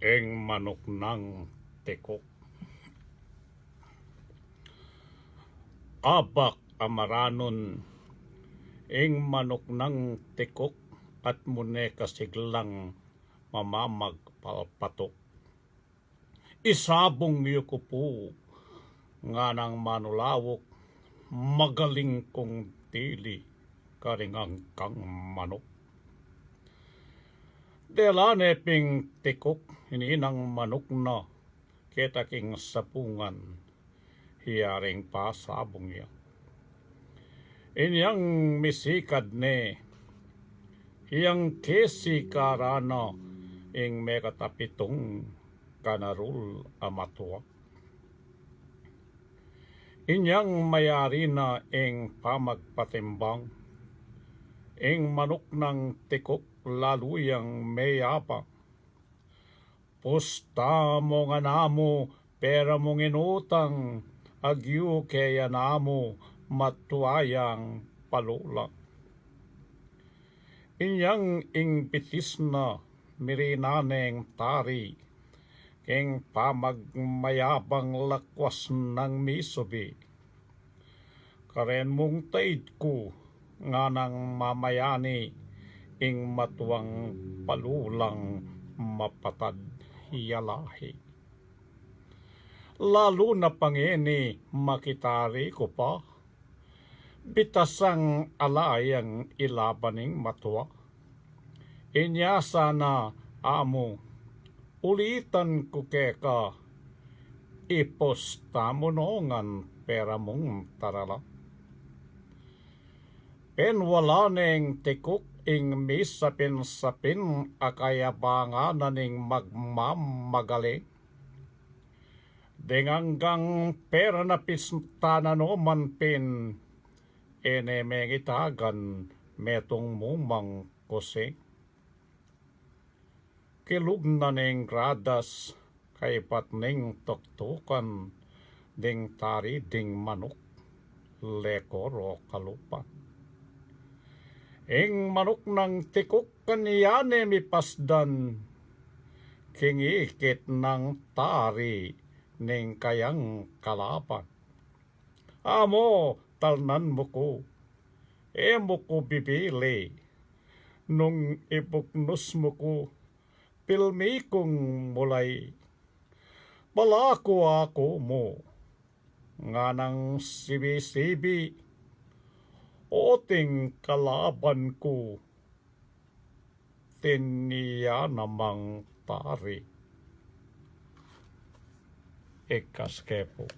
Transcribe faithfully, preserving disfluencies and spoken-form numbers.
Ing manuk nang tikuk. Abak a maranun, ing manuk nang tikuk at mune kasiglang mamamagpalpatuk. Isabung yu ku pu, nganang manulawuk, magaling kung dili karing angkang manuk. Dela ne pin tikuk, ininang manuk na, keta king sabungan, hiyaring pasabung ya. Inyang misikad ne, iyang kesikaran na ing mekatapitung kanarul a matua. Inyang mayari na ing pamagpatimbang, ing manuk nang tikuk lalu yang meyabang. Pusta mung anamu, pera mung inutang, agyu ke anamu, matua yang palulang. Inyang ing bitis na, mirinan neng tari, king pamagmayabang lakwas nang misubi. Karen mung taid ku, nganang mamayani, ing matuang palulang mapatad ya lahi. Lalu na pangeni makitari ku pa, bitasang ala yang ilaban ning matua. Inya sana amu, ulitan ku keka, ipusta mu no ngan pera mung tarala. Penwala neng tikuk ing misapin-sapin a kayabangan na ning magmamagaling. Deng anggang pera na pista na no man pin, e ne mengitagan metung mu mang kusing. Kilub na ning gradas, kaybat ning tuktukan, ding tari ding manuk, lekor o kalupan. Ing manuk nang tikuk kanyan ne mipasdan, king ikit nang tari ning kayang kalaban. Amo, talnan mu ku, e mu ku bibili, nung ibugnus mu ku, pilmi kung mulai. Balaku aku mu, nganang sibi-sibi, oting kalaban ku, tiniya namang tari. Ikas ke pu.